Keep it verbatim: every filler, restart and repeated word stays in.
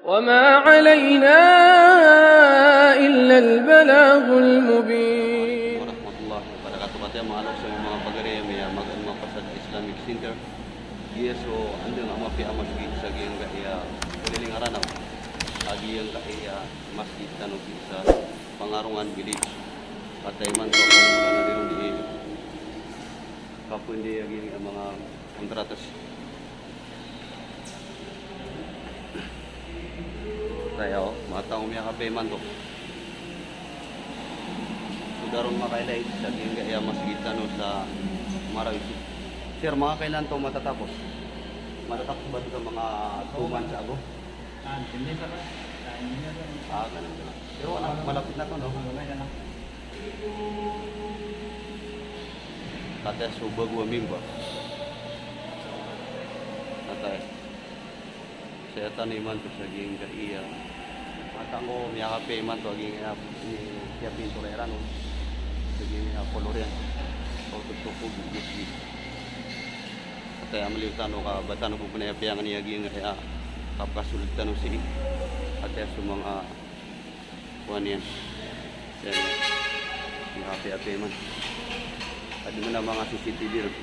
وما علينا إلا البلاغ المبين. Warahmatullahi wabarakatuh. Kataya manga loks ami, manga pagari ami a mapasad Islamic Center. Giya so andang a mapiya a masgit sa giyangkaya Kaliling a Ranaw. A giyangkaya masgit tano sii sa Pangarongan Village. Kataya imanto a pamoraan a di ron i kapndi a giyangkaya manga kontratas. Kataya o, mataw miyakapiya imanto. So da ron makailay sa giyangkaya masgit tano sa Marawi. Sir, manga kailan to matatapos? Matatapos ba to sa manga two months ago? Ah, hindi pa. Ah, hindi na pa. Ah, ganun, ganun. Pero anak, malapit na to, no? Kataya so bago a member. Kataya. Saya tano imanto sa giyangkaya. Mataw miyakapiya imanto a giyangkaya, giyangkaya pintura iran, no? Sa giyangkaya kolor iyan. Oto so ko giyangkaya. Kataya maliyo tano ka ba tano bo pn aya piyangan iyan a giyangkaya kapkasold tano sii. Kataya so manga kowan iyan. Saya miyakapiya-piya imanto. Adi man a manga C C T V ron.